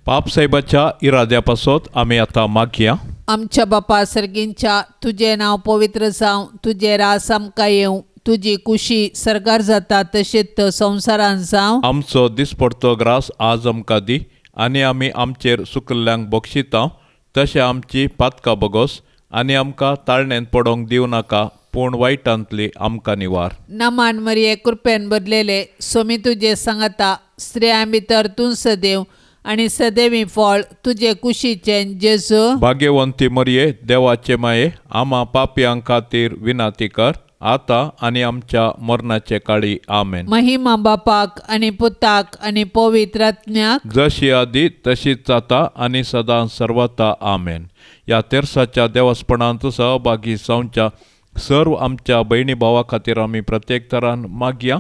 पाप साहेबाच्या इराद्या पासत आमी आतां मागया. आमच्या बापा सर्गींच्या, तुजें नांव पवित्र जावं, तुजें रास आमकां येवं, तुजी कुशी सरकार जाता तशेंच संवसारांत जावं. आमचो दिसपडतो ग्रास आज आमकां दी आनी आमी आमचेर सुकल्ल्यांक बक्षिता तशें आमची पातकां बगोस आनी आमकां ताळणेंत पडोवंक दिवं नाका, पूण वायटांतली आमकां निवार. नमान मरिये, कृपेन भरलेले, सोमी तुजे सांगता, स्त्रियां भितर तूं सदैव आनी सदैवी फळ तुजे कुशीचें जेजू. भाग्यवंती मरिये, देवाचे माये, आमा पापयां खातीर विनाती कर आतां आनी आमच्या मरणाचे काळी. आमेन. महिमा बापाक आनी पुताक आनी पवित्र आत्म्याक, जशी आदी तशीच जाता आनी सदां सर्वता. आमेन. ह्या तेर्साच्या देवस्पणांत सहभागी जावच्या सर्व आमच्या भयणी भावा खातीर आमी प्रत्येक तरान मागया.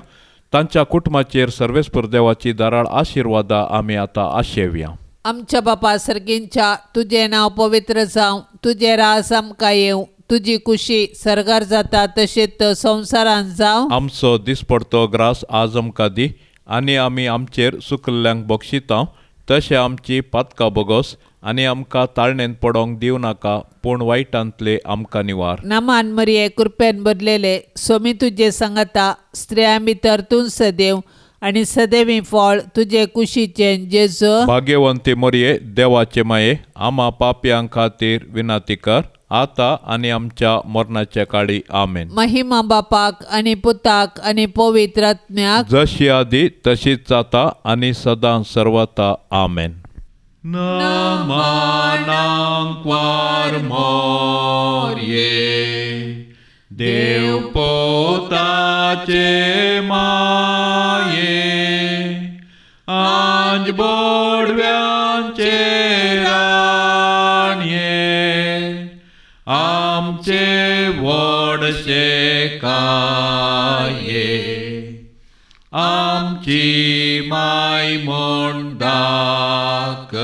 तांच्या कुटुंबाचेर सर्वेस्पर देवाची धाराळ आशिर्वादा आमी आतां आशेवया. आमच्या बापा सर्गींच्या, तुजें नांव पवित्र जावं, तुजें रास आमकां येवं, तुजी कुशी सर्गार जाता तशेंच संवसारांत जावं. आमचो दिसपडतो ग्रास आज आमकां दी आनी आमी आमचेर सुकल्ल्यांक बक्षिता तशें आमची पातकां बगोस आनी आमकां ताळणेंत पडोवंक दिवं नाका, पूण वायटांतले आमकां निवार. नमान मरिये, कृपेन भरलेले, सोमी तुजे सांगता, स्त्रियां भितर तूं सदैव आनी सदैवी फळ तुजे कुशीचें जेजू. भाग्यवंती मरिये, देवाचे माये, आमा पापयां खातीर विनाती कर आतां आनी आमच्या मरणाच्या काळी. आमेन. महिमा बापाक आनी पुताक आनी पवित्र आत्म्याक, जशी आदी तशीच जाता आनी सदां सर्वता. आमेन. नमनांकवार मोरये, देव पोताचे माये, आंज बोडव्यांचे राणये, आमचे व्हडशे काये. आमची माय म्हूण दाखय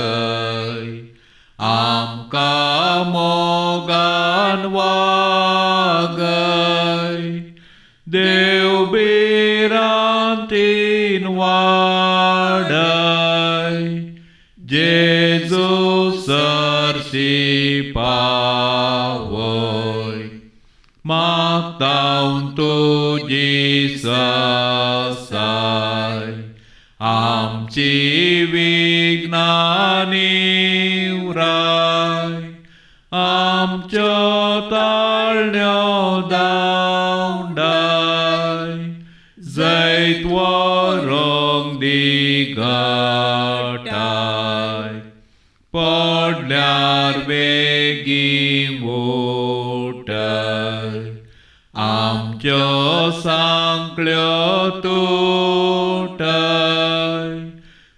आमकां मोगान वागय देव भिरांतीन वाडय जेजू सरशी पावय मागतां तुजी ससाय आमची विघ्नां निवराय आमच्यो ताळण्यो धांवडाय जैत व्हरूंक दिगटाय पडल्यार बेगीन उठय आमच्यो सांकळ्यो तुटय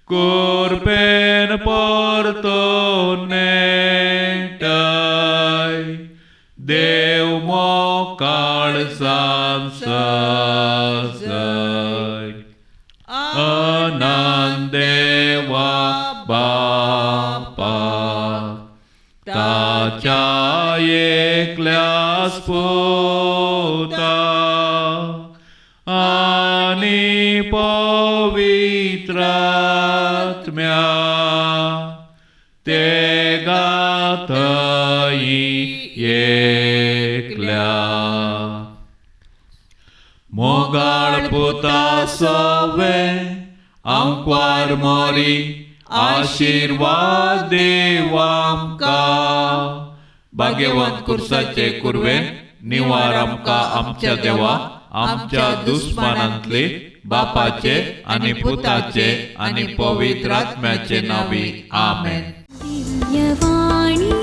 कुरपेन परतून नेटय देव मोकाळसान सजय अनंत देवा बापा ताच्या एकल्याच पुता आनी पवित्र आत्म्या ते गाथई एकल्या मोगाळ पुता सवे आंकवार मोरी आशिर्वाद देव आमकां भाग्यवंत कुर्साचे कुर्वे निवार आमकां आमच्या देवा आमच्या दुस्मानांतले बापाचे आनी पुताचे आनी पवित्र आत्म्याचे नांवी आमेन. दिव्यवाणी.